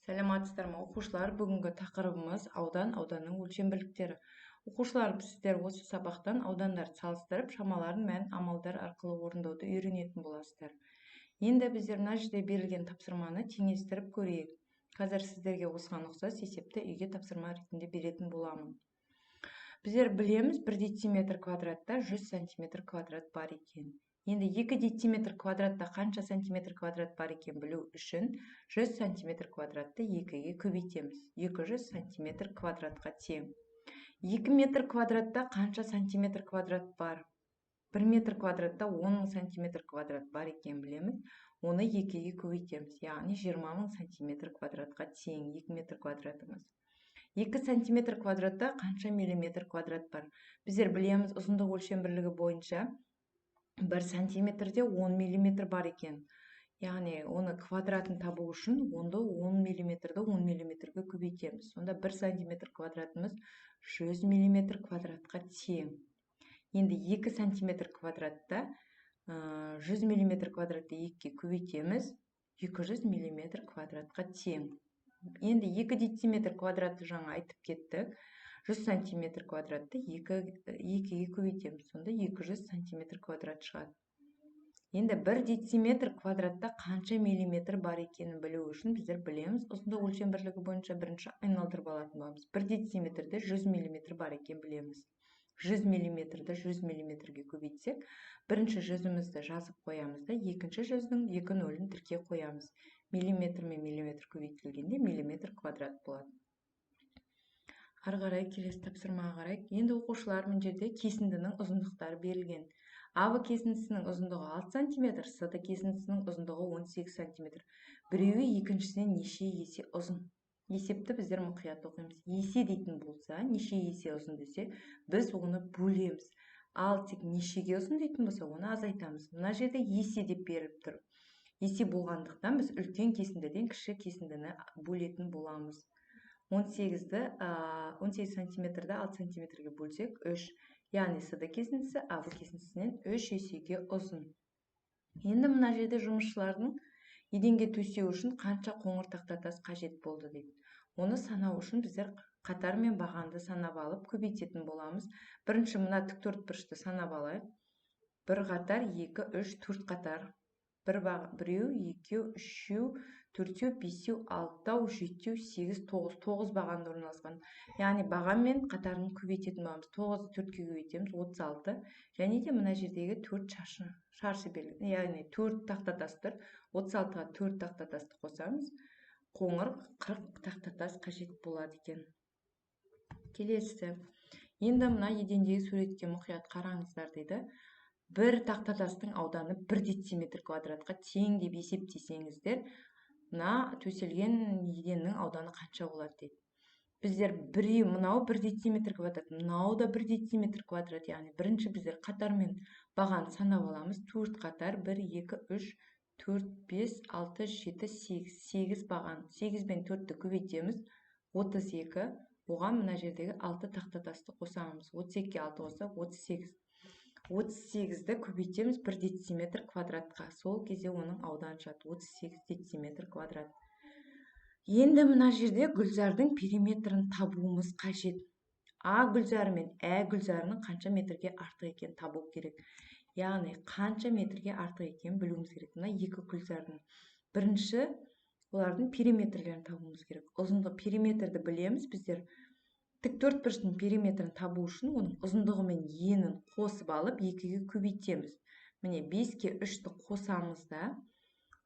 Саламатсыздар ма, оқушылар? Бүгінгі тақырыбымыз аудан, ауданның өлшем бірліктері. Оқушылар, сіздер осы сабақтан аудандарды салыстырып, шамаларын мән амалдар арқылы орындауды үйренетін боласыздар. Енді біздер мына жерде берілген тапсырманы теңестіріп көрейік. Қазір сіздерге осыған ұқсас есепті үйге тапсырма ретінде беретін боламын. Біздер білеміз, 1 дециметр квадратта 100 сантиметр квадрат бар екен. Енді 2 дециметр квадратта қанша сантиметр квадрат бар екен білу үшін 100 сантиметр квадратты 2-ге көбейтеміз. 200 сантиметр квадратқа тең. 2 метр квадратта қанша сантиметр квадрат бар? 1 метр квадратта 10 сантиметр квадрат бар екен білеміз. Оны 2-ге көбейтеміз. Яғни 20 мың сантиметр квадратқа тең 2 метр квадратымыз. 2 сантиметр квадратта қанша миллиметр квадрат бар? Біздер білеміз, ұзындық өлшем бірлігі бойынша 1 сантиметрде 10 миллиметр бар екен. Яғни оны квадратын табу үшін онды 10 миллиметрді 10 миллиметрге көбейтеміз. Сонда 1 сантиметр квадратымыз 100 миллиметр квадратқа тең. Енді 2 сантиметр квадратта 100 миллиметр квадратты 2-ге көбейтеміз, 200 миллиметр квадратқа тең. Енді 2 дециметр квадратты жаңа айтып кеттік. 100 сантиметр квадратты 2-ге көбейтеміз. Сонда 200 сантиметр квадрат шығады. Енді 1 дециметр квадратта қанша миллиметр бар екенін білу үшін біздер білеміз, ұзындық өлшем бірлігі бойынша бірінші айналдырып алатын боламыз. 1 дециметрде 100 миллиметр бар екенін білеміз. 100 миллиметрді 100 миллиметрге көбейтсек, бірінші жүзімізді жазып қоямыз да, екінші жүздің екі нөлін тіркей қоямыз. Миллиметр мен миллиметр көбейтілгенде миллиметр квадрат болады. Ары қарай келесі тапсырмаға қарайық. Енді, оқушылар, мына жерде кесіндінің ұзындықтары берілген. АВ кесіндісінің ұзындығы 6 сантиметр, СД кесіндісінің ұзындығы 18 сантиметр. Біреуі екіншісінен неше есе ұзын? Есепті біздер мұқият оқимыз. Есе дейтін болса, неше есе ұзын десе, біз оны бөлеміз. Ал тек нешеге ұзын дейтін болса, оны азайтамыз. Мына жерде есе деп беріліп тұр. Есе болғандықтан біз үлкен кесіндіден кіші кесіндіні бөлетін боламыз. 18-ді 18 сантиметрді 6 сантиметрге бөлсек 3. Яғни СД кесіндісі АВ кесіндісінен 3 есеге ұзын. Енді мына жерде жұмысшылардың еденге төсеу үшін қанша қоңыр тақтатас қажет болды дейді. Оны санау үшін біздер қатар мен бағанды санап алып көбейтетін боламыз. Бірінші мына тік төртбұрышты санап алайық. Бір қатар, 2, 3, 4 қатар. Бір біреу, екеу, үшеу, төртеу, бесеу, алтау, жетеу, сегіз, тоғыз. 9 бағанда орналасқан. Яғни баған мен қатарын көбейтетін боламыз. 9-ды 4-ке көбейтеміз, 36. Және де мына жердегі 4 шаршы берілген. Яғни 4 тақтатас тұр. 36-ға 4 тақтатасты қосамыз. Қоңыр 40 тақтатас қажет болады екен. Келесі. Енді мына едендегі суретке мұқият қараңыздар дейді. Бір тақтатастың ауданы 1 дециметр квадратқа тең деп есептесеңіздер, мына төселген еденнің ауданы қанша болады дейді. Біздер біреу, мынау 1 дециметр квадрат, мынау да 1 дециметр квадрат. Яғни бірінші біздер қатармен бағаны санап аламыз. 4 қатар, 1, 2, 3, 4, 5, 6, 7, 8. 8 баған. 8 бен 4-ті көбейтеміз, 32. Оған мына жердегі 6 тақтатасты қосамыз. 32-ге 6 қоссақ, 38. 38-ді көбейтеміз 1 дециметр квадратқа. Сол кезде оның ауданы шығады 38 дециметр квадрат. Енді мына жерде гүлзардың периметрін табуымыз қажет. А гүлзары мен Ә гүлзарының қанша метрге артық екенін табу керек. Яғни қанша метрге артық екенін білуіміз керек. Мына екі гүлзардың. Бірінші олардың периметрлерін табуымыз керек. Ұзындығы периметрді білеміз біздер. Тік төртбұрыштың периметрін табу үшін оның ұзындығы мен енін қосып алып 2-ге көбейтеміз. Міне 5-ке 3-ті қосамыз да,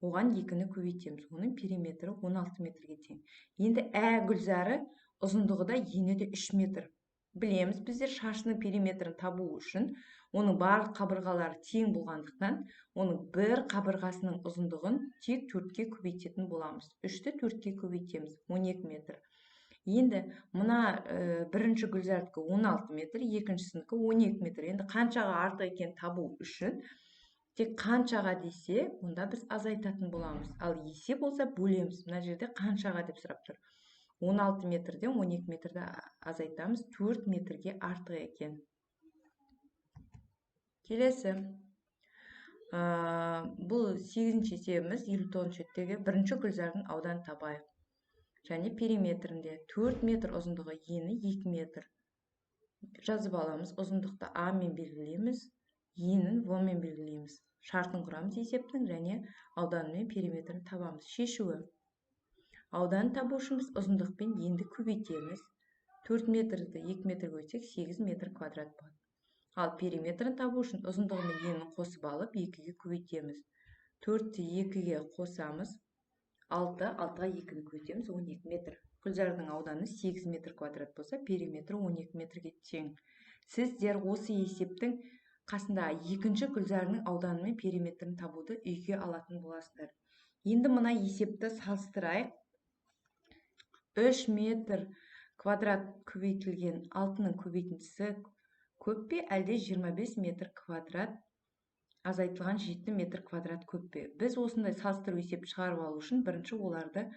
оған 2-ні көбейтеміз. Оның периметрі 16 метрге тең. Енді Ә гүлзары ұзындығы да ені де 3 метр. Білеміз, біздер шаршының периметрін табу үшін оның барлық қабырғалары тең болғандықтан, оның бір қабырғасының ұзындығын тек 4-ке көбейтетін боламыз. 3-ті 4-ке көбейтеміз, 12 метр. Енді мына бірінші гүлзардікі 16 метр, екіншісінікі 12 метр. Енді қаншаға артық екенін табу үшін тек қаншаға десе, онда біз азайтатын боламыз. Ал есе болса бөлеміз. Мына жерде қаншаға деп сұрап тұр. 16 метрден 12 метрді азайтамыз, 4 метрге артық екен. Келесі. Бұл 8-ші есебіміз, 59-беттегі бірінші гүлзардың ауданын табайық. Және периметрінде 4 метр ұзындығы, ені 2 метр. Жазып аламыз. Ұзындықты А мен белгілейміз, енін В мен белгілейміз. Шартын құрамыз есептің және ауданы мен периметрін табамыз. Шешуі. Ауданын табу үшін біз ұзындық пен енді көбейтеміз. 4 метрді 2 метрге көбейтсек, 8 метр квадрат болады. Ал периметрін табу үшін ұзындығы мен енін қосып алып, 2-ге көбейтеміз. 4-ті 2-ге қосамыз, 6, 6-ға 2-ні көбейтеміз, 12 метр. Гүлзардың ауданы 8 метр квадрат болса, периметрі 12 метрге тең. Сіздер осы есептің қасында екінші гүлзарының ауданы мен периметрін табуды үйге алатын боласыздар. Енді мына есепті салыстырайық. 3 метр квадрат көбейтілген 6-ның көбейтіндісі көп пе, әлде 25 метр квадрат азайтылған 7 метр квадрат көп пе? Біз осындай салыстыру есеп шығарып алу үшін бірінші оларды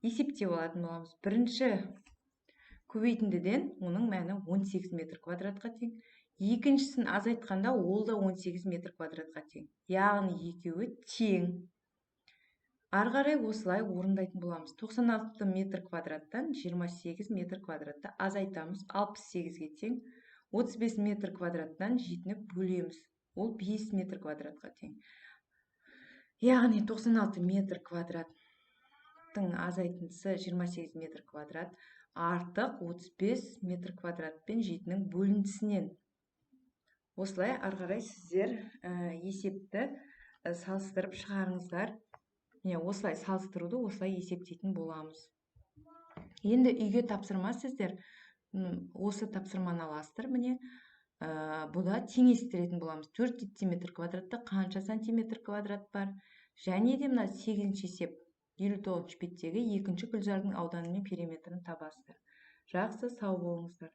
есептеп алатын боламыз. Бірінші көбейтіндіден оның мәні 18 метр квадратқа тең. Екіншісін азайтқанда ол да 18 метр квадратқа тең. Яғни екеуі тең. Ары қарай осылай орындайтын боламыз. 96 метр квадраттан 28 метр квадратты азайтамыз, 68-ге тең. 35 метр квадраттан 7-ні бөлеміз. Ол 5 метр квадратқа тең. Яғни 96 метр квадраттың азайтындысы 28 метр квадрат артық 35 метр квадрат пен 7-нің бөліндісінен. Осылай ары қарай сіздер есепті салыстырып шығарыңыздар. Міне, осылай салыстыруды осылай есептейтін боламыз. Енді үйге тапсырма. Сіздер осы тапсырманы аласыздар. Міне, бұда теңестіретін боламыз. 4 дециметр квадратта қанша сантиметр квадрат бар? Және де мына сегізінші есеп, 59-беттегі екінші гүлзардың ауданы мен периметрін табасыздар. Жақсы, сау болыңыздар.